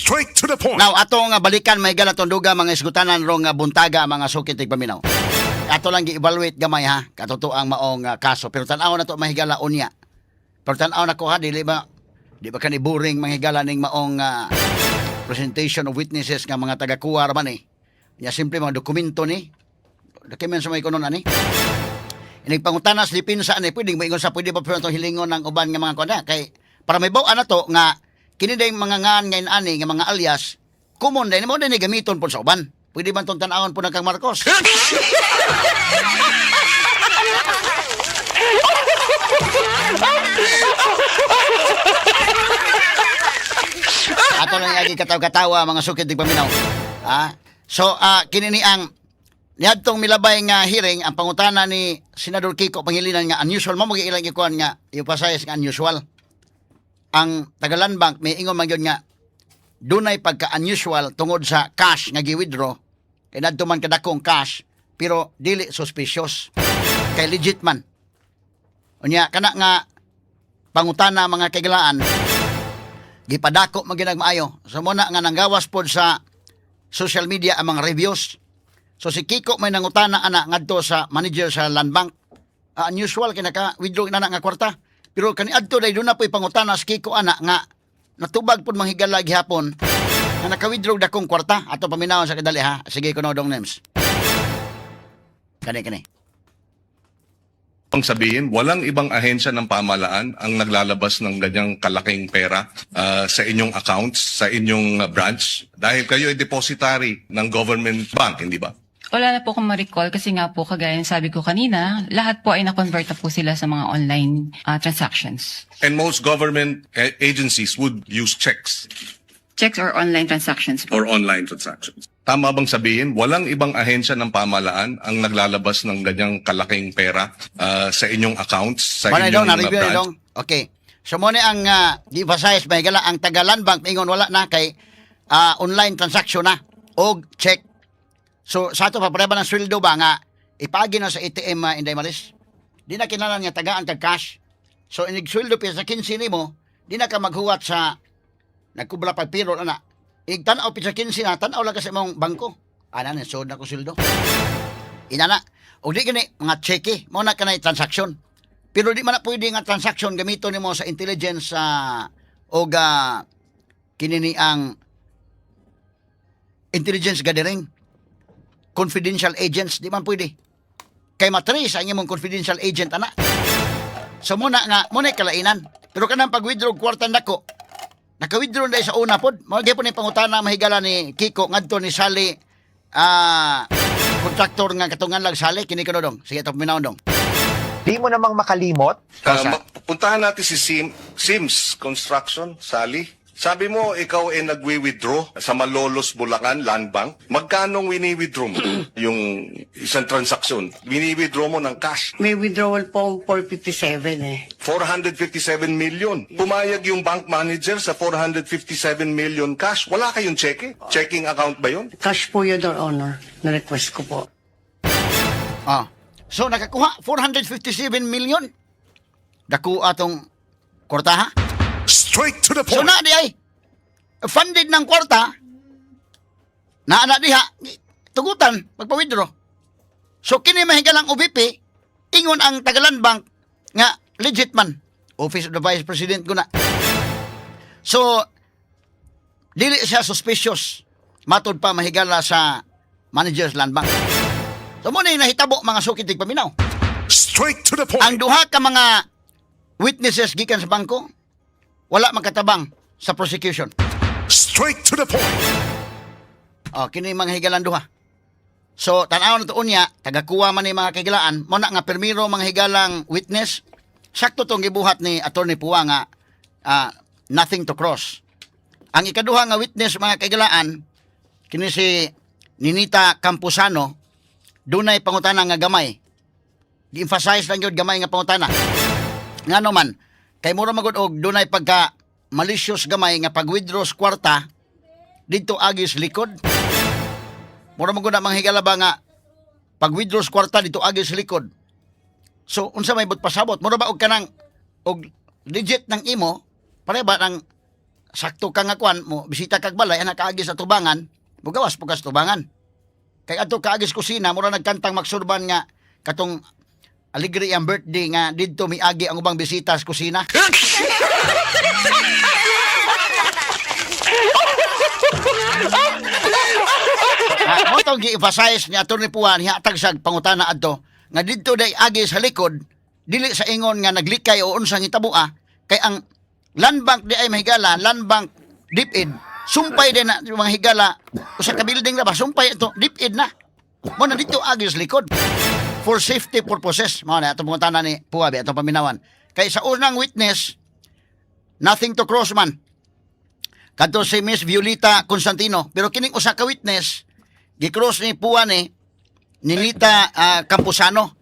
Straight to the point. Now, ato nga balikan may atong duga mga isgutanan rong nga buntaga, mga sukit paminaw. Ato lang gi-evaluate gamay ha, katotoang maong kaso. Pero tan-aw na to mahigala unya. Pero tan-aw na ko ha, dili ba di ba kani boring manghigala ning maong presentation of witnesses nga mga taga-kuha ra man eh. Nya simple mga dokumento ni. Document sa may kunon ani. Inig pangutana sa depensa ani, pwede moingon sa pwede pa pero itong hilingon ng uban nga mga kuan kay para may baw na to nga kini day mga ngan ngayon ani nga mga alias common din mo din gamiton pod sa uban. Pwede man tong tan-awon po ng kang Marcos. Ato lang agi kataw-katawa, mga sukid di paminaw. Ah, so kini ni ang niadtong milabay nga hearing, ang pangutana ni Senador Kiko Pangilinan nga unusual mo magi ilang ikuan nga i-emphasize nga unusual. Ang Tagalan Bank may ingon man gyud nga dunay pagka unusual tungod sa cash nga gi-withdraw kay nadto man kadakong cash pero dili suspicious kay legit man. Unya kana nga pangutana, mga kaigalaan, gipadako man gyud maayo. So muna nga nanggawas pod sa social media ang mga reviews. So si Kiko may nangutana ana ngadto sa manager sa Land Bank. Ah, unusual kay naka withdraw na nga kwarta. Pero kani adto day duna po'y pangutana si Kiko ana nga natubag pod manghigala gihapon nga naka-withdraw dakong kwarta. Ato paminawon sa kadali ha. Sige kuno dong names. Kani kani. Ang sabihin, walang ibang ahensya ng pamahalaan ang naglalabas ng ganyang kalaking pera sa inyong accounts, sa inyong branch? Dahil kayo ay depositary ng government bank, hindi ba? Wala na po akong ma-recall kasi nga po, kagaya ng sabi ko kanina, lahat po ay na-convert na po sila sa mga online transactions. And most government agencies would use checks Checks or online transactions po. Or online transactions. Tama bang sabihin, walang ibang ahensya ng pamahalaan ang naglalabas ng ganyang kalaking pera sa inyong accounts, sa Manay inyong dong, na-review na branch? dong. Okay. So mo ni ang di-emphasize may gala ang Tagalan Bank ingon wala na kay online transaction na og check. So sa ato pa pareba ng sweldo ba nga ipagi na sa ATM, Inday Maris. Di na kinahanglan nga tagaan kag cash. So inig sweldo pa sa 15 nimo, di na ka maghuwat sa nagkubra pag payroll ana. Ig tan-aw pa sa 15 na, tan-aw lang ka sa imong bangko. Ana ni sud na ko sweldo. Inana. Og di gani mga cheque, mo na kanay transaction. Pero di man na pwede nga transaction gamiton nimo sa intelligence sa og kini ni ang intelligence gathering. Confidential agents di man pwede. Kay matrace ang imong confidential agent ana. So muna nga muna kalainan. Pero kanang pag-withdraw kwarta nako, naka-withdraw na sa una pod. Mao gyapon ni pangutana mahigala ni Kiko ngadto ni Sally contractor nga katungan lag Sally kini kuno dong. Sige to paminawon dong. Di mo namang makalimot Puntahan natin si Sims Construction, Sally. Sabi mo, ikaw ay nagwi-withdraw sa Malolos, Bulacan, Land Bank. Magkano wini-withdraw mo? Yung isang transaksyon, wini-withdraw mo ng cash? May withdrawal po 457 eh. 457 million. Pumayag yung bank manager sa 457 million cash. Wala kayong cheque? Checking account ba yun? Cash po yun, Your Honor. Na-request ko po. Ah. So nakakuha 457 million. Dako atong kwarta ha. Straight to the So point. na di ay funded ng kwarta na ana diha tugutan magpa-withdraw. So kini mahigalang OVP ingon ang Tagalan Bank nga legit man. Office of the Vice President guna. So dili siya suspicious matod pa mahigala sa managers Land Bank. So mo na yung nahitabo, mga sukit paminaw. Straight to the point. Ang duha ka mga witnesses gikan sa bangko wala makatabang sa prosecution. Straight to the point. Oh, kini mga higalan duha. So tan-aw na to unya, tagakuha man ni mga kahigalaan, mo na nga permiro mga higalang witness. Sakto tong gibuhat ni Attorney Pua nga nothing to cross. Ang ikaduha nga witness, mga kahigalaan, kini si Ninita Campusano, dunay pangutana nga gamay. Gi-emphasize lang gyud gamay nga pangutana. Ngano man, kay mura magud og dunay pagka malicious gamay nga pag-withdraw sa kwarta didto agi sa likod. Mura man gud na mga higala ba nga pag-withdraw sa kwarta didto agi sa likod. So unsa may but pasabot? Mura ba og kanang og legit ng imo pare ba ng Sakto ka nga kwan mo bisita kag balay ana kaagi sa tubangan, mugawas po ka sa tubangan. Kay adto kaagi sa kusina, mura nagkantang magsurban nga katong aligre ang birthday nga didto miagi ang ubang bisita sa kusina. Ah, mo tong gi-emphasize ni Atty. Puan hihatag sa pangutana adto nga didto day agi sa likod dili sa ingon nga naglikay o unsang hitaboa kay ang land bank di ay mahigala, land bank DepEd sumpay din na yung mga higala usa ka building na ba sumpay ito DepEd na mo na dito agi sa likod for safety purposes. Mao na atong pangutana ni Pua bi atong paminawan kay sa unang witness, nothing to cross man kadto si Miss Violeta Constantino, pero kining usa ka witness gicross ni Pua ni Ninita Camposano.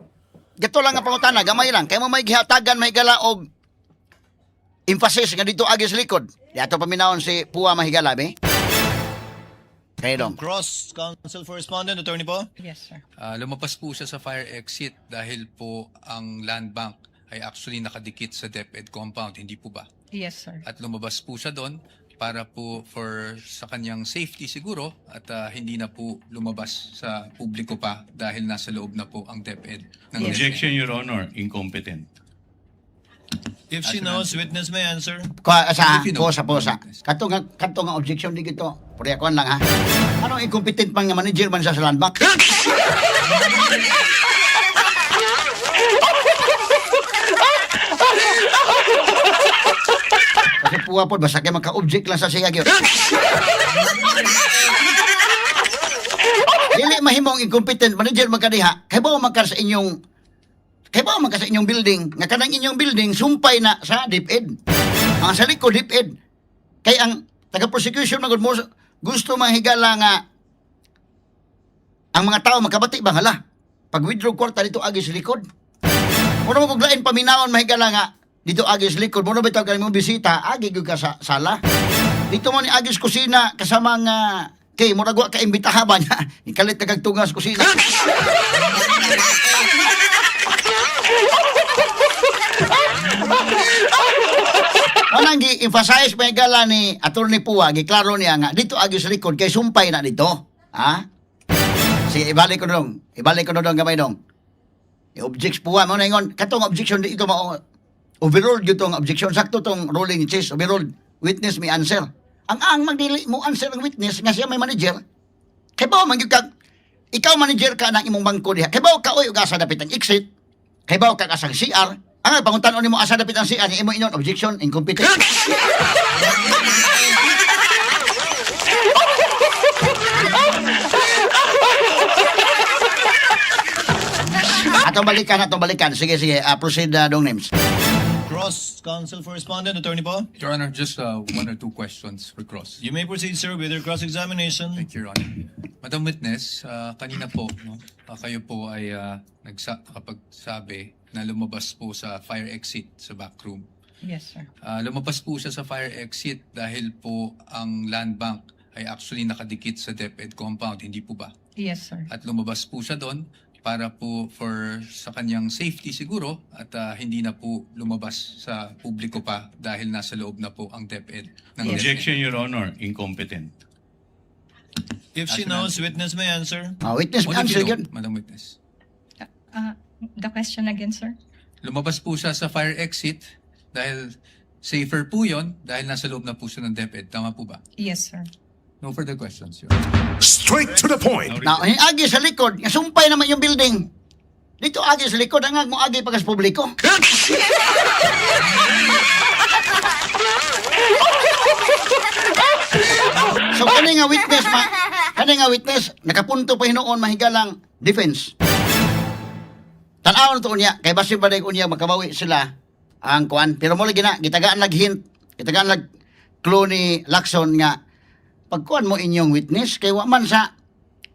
Gato lang ang pangutana, gamay lang. Kay mo may gihatagan, may gala og emphasis nga dito agi sa likod. Di ato paminawon si Pua mahigala, be. Kay dong. Cross, counsel for respondent, Attorney po. Yes, sir. Lumabas po siya sa fire exit dahil po ang land bank ay actually nakadikit sa DepEd compound, hindi po ba? Yes, sir. At lumabas po siya doon para po for sa kanyang safety siguro at hindi na po lumabas sa publiko pa dahil nasa loob na po ang DepEd. Ng Yes. DepEd. Objection, Your Honor. Incompetent. If she knows, witness may answer. Ko sa If you know. po sa po sa. Kato nga objection di gito. Puri ako lang ha. Anong incompetent man nga manager man sa land bank? Kasi puwa po, basta kayo magka-object lang sa siya gyud. Dili mahimong incompetent manager man kadiha. Kay ba man ka sa inyong kay ba man ka sa inyong building nga kanang inyong building sumpay na sa DepEd. Ang sa likod DepEd. Kay ang taga prosecution man gud mo gusto mahigala nga ang mga tao makabati ba hala pag withdraw kwarta dito agi sa likod. Muna mo kog lain paminawon mahigala nga dito agi sa likod mo bitaw kay mo bisita agi gyud ka sa sala. Dito mo ni agi sa kusina kasama nga kay murag wa ka imbitaha ba niya. Ikalit na kag tunga sa kusina. Anang gi-emphasize may gala ni Attorney Pua, giklaro niya nga dito agi sa likod kay sumpay na dito. Ha? Sige, ibalik ko dong. Ibalik ko dong gamay dong. I-objects Pua mo na ingon katong objection dito mao overruled gyud tong objection, sakto tong ruling ni Chase, overruled, witness may answer. Ang magdili mo answer ang witness nga siya may manager. Kay ba man gyud ka ikaw manager ka ng imong bangko diha. Kay ba ka oy og asa dapit ang exit? Kay ba ka kasang CR? Ang panguntan nimo asa dapit ang CR, imo inon objection, incompetent. Atong balikan, atong balikan. Sige, sige. Proceed, dong names. Cross, counsel for respondent, Attorney po. Your Honor, just one or two questions for cross. You may proceed, sir, with your cross-examination. Thank you, Your Honor. Madam Witness, kanina po, no, kayo po ay nakapagsabi na lumabas po sa fire exit sa back room. Yes, sir. Lumabas po siya sa fire exit dahil po ang land bank ay actually nakadikit sa DepEd compound, hindi po ba? Yes, sir. At lumabas po siya doon para po for sa kanyang safety siguro at hindi na po lumabas sa publiko pa dahil nasa loob na po ang DepEd. Ng Yes. DepEd. Objection, Your Honor. Incompetent. If she knows, witness may answer. Witness may What if answer you know, yun. Madam Witness? The question again, sir? Lumabas po siya sa fire exit dahil safer po yon dahil nasa loob na po siya ng DepEd. Tama po ba? Yes, sir. No further questions, Your Honor. Straight to the point. Now, ang agi sa likod, nga sumpay naman yung building. Dito agi sa likod, ang mo agi pagkas publiko. So kani nga witness ma, kani nga witness nakapunto pa hinuon mahigalang defense. Tan-awon to unya kay basin ba unya makabawi sila ang kuan, pero mo lagi na gitagaan lag hint, gitagaan lag clue ni Lacson nga pagkuan mo inyong witness kay wa man sa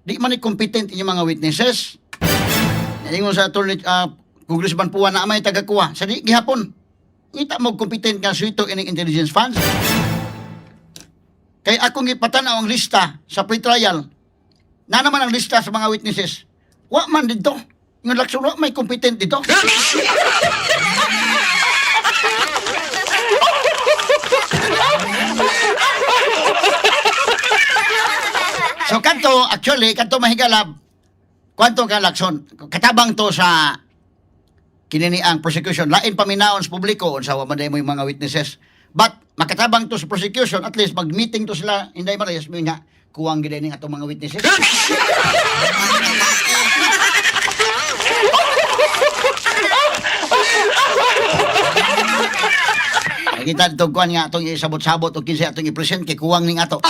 di man ni competent inyong mga witnesses. Ingon sa attorney Congressman Pua na may tagakuha sa di gihapon. Ngita mo competent nga suito ining intelligence funds. Kay akong gipatan-aw ang lista sa pre-trial. Na naman ang lista sa mga witnesses. Wa man dito. Ingon Lacson, wa may competent dito. Actually, kadto mahigalab, kwanto ka Lacson, katabang to sa kinini ang prosecution. Lain paminaon sa publiko unsa wa man mo yung mga witnesses. But makatabang to sa prosecution, at least mag-meeting to sila Inday Maris mo nga kuwang gid ning atong mga witnesses. Nakita dito kuan nga atong isabot-sabot o kinsa atong i-present kay kuwang ning ato.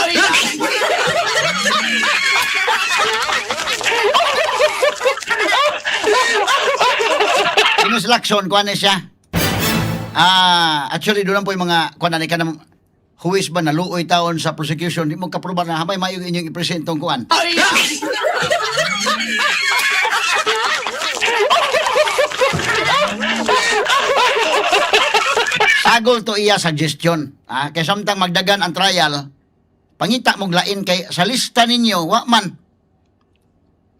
Sino si Lacson, kuan na siya. Ah, actually doon lang po yung mga kuan na ni kanang huwis ba naluoy taon sa prosecution, di mo kaproba na hamay mayo inyong i-present tong kuan. Sagol to iya suggestion. Ah, kay samtang magdagan ang trial, pangita mong lain kay sa lista ninyo, wa man.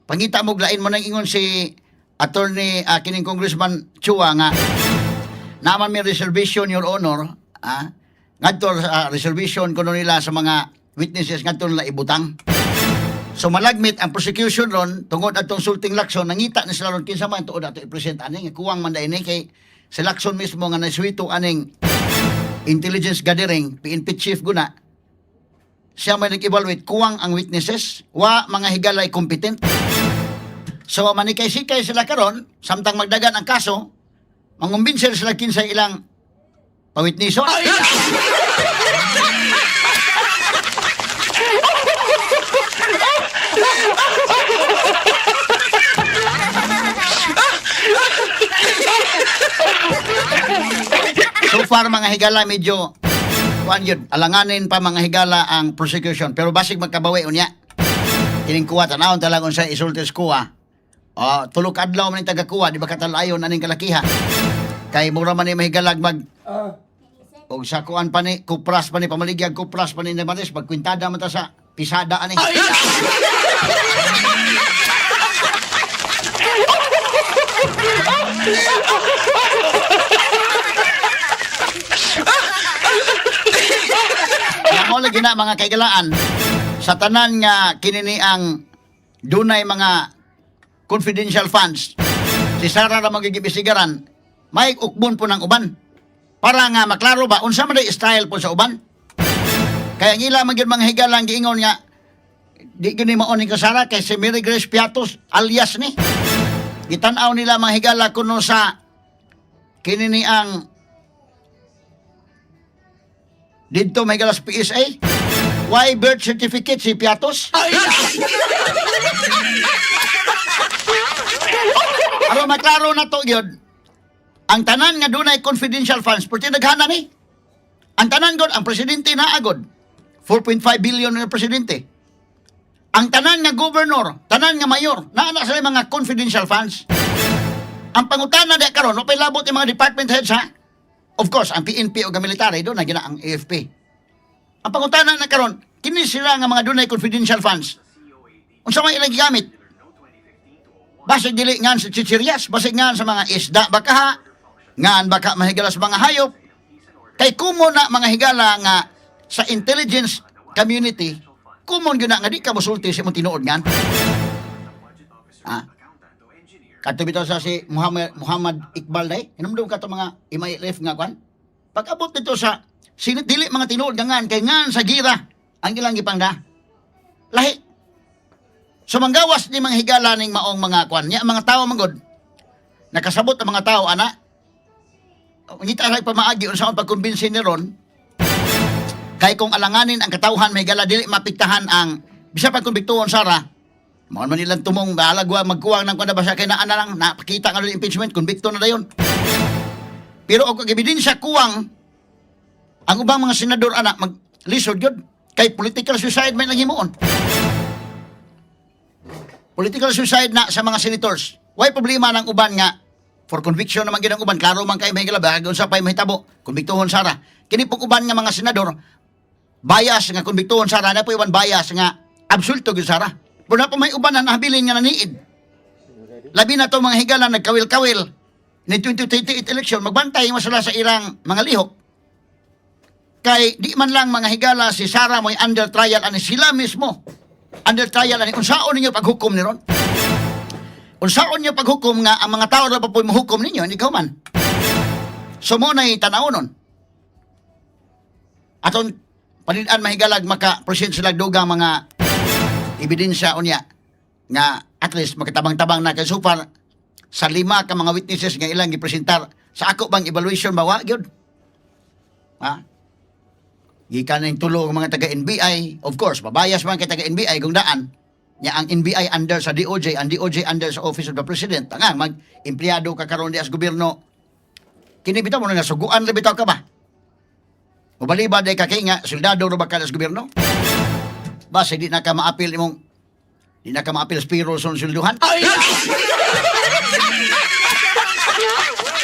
Pangita mong lain mo nang ingon si attorney kining Congressman Chua nga naman may reservation, Your Honor, ngadto sa reservation kuno nila sa mga witnesses ngadto nila ibutang. So malagmit ang prosecution ron tungod atong sulting Lacson, nangita ni sila ron kinsa man tuod ato i-present ani nga kuwang man ini kay si Lacson mismo nga nasuwito aning intelligence gathering PNP chief guna siya may nag-evaluate kuwang ang witnesses, wa mga higalay competent. So manikay-sikay sila karon samtang magdagan ang kaso, mangumbinser sila kinsay ilang pawitnison. So far mga higala medyo kuan yun, alanganin pa mga higala ang prosecution pero basig magkabawi unya. Kining kuwa tanawon talaga unsa isulti sa kuwa. Oh, tulo ka adlaw man ning taga kuwa, di ba katalayon aning kalakiha. Kay mura man ni mahigalag mag og sa kuan pa ni kupras pa ni pamaligyag kupras pa ni Nemaris magkwintada man ta sa pisada ani. Kaya mo lagi na mga kaigalaan sa tanan nga kinini ang dunay mga confidential funds, si Sara ra magigibisigaran may ukbon po ng uban para nga maklaro ba unsa man day style po sa uban. Kaya ang ila man gyud mga higalang giingon nga di gyud ni mao ni Sara kay si Mary Grace Piatos alias ni gitan-aw nila mga higala kuno sa kinini ang didto may galas PSA. Why birth certificate si Piatos? Aron maklaro na to gyud. Ang tanan nga dunay confidential funds, purti naghana ni. Ang tanan gud, ang presidente na agod. 4.5 billion na presidente. Ang tanan nga governor, tanan nga mayor, naa na sila mga confidential funds. Ang pangutana di karon, wa pay labot yung mga department heads ha. Of course, ang PNP o ang military doon na gina ang AFP. Ang pangutana na karon, kini sila nga mga dunay confidential funds. Unsa may ilang gigamit? Basig dili ngan sa chichirias, basig ngan sa mga isda baka, ngan baka mahigala sa mga hayop. Kay kumo na mga higala nga sa intelligence community, kumon gyud na nga di ka mosulti sa imong tinuod ngan. Ah. Kadto bitaw sa si Muhammad Muhammad Iqbal day, hinumdum ka to mga MILF nga kwan. Pag abot nito sa sinit dili mga tinuod nga ngan kay ngan sa gira ang ilang gipangda. Lahi. So manggawas ni mga higala ning maong mga kwan niya ang mga tao manggod. Nakasabot ang mga tao ana. Ngita ra pamaagi unsa ang pagkumbinsi ni ron kay kung alanganin ang katawhan may higala dili mapiktahan ang bisa pag kumbiktuon sara. Mao man nilang tumong bahalagwa magkuwang ng kuan ba siya kay naa na lang napakita nga rin impeachment convicto na dayon. Pero og ebidensya kuwang ang ubang mga senador ana maglisod gyud kay political suicide may nanghimuon. Political suicide na sa mga senators. Why problema ng uban nga for conviction naman gyud ang uban, klaro man kay may galaba unsa pay mahitabo konbiktuhon sara. Kini pong uban nga mga senador bias nga konbiktuhon sara na po uban bias nga absulto gyud sara. Pero na po may uban na nahabilin nga naniid. Labi na to mga higala nagkawil-kawil ni 2028 election magbantay mo sila sa ilang mga lihok. Kay di man lang mga higala si Sara mo'y under trial ani sila mismo. Under trial ani, unsaon ninyo paghukom ni ron? Unsaon ninyo paghukom nga ang mga tao ra pa po'y mohukom ninyo, hindi ka man. So mo na'y tanaw nun. Aton panid-an mahigalag maka-present sila dugang mga ebidensya unya nga at least makatabang-tabang na kay so far sa lima ka mga witnesses nga ilang gipresentar sa ako bang evaluation ba wa gyud, ha? Gikan ning tulo ka mga taga NBI. Of course, mabayas man kay taga NBI kung daan nya ang NBI under sa DOJ, ang DOJ under sa Office of the President. Ang mag empleyado ka karon di as gobyerno, kini bitaw mo na nasuguan ra bitaw ka ba? Mobaliba day ka kay nga soldado ra ba ka sa gobyerno? Basta di na ka maapil imong, di na ka maapil sa payroll sa swelduhan.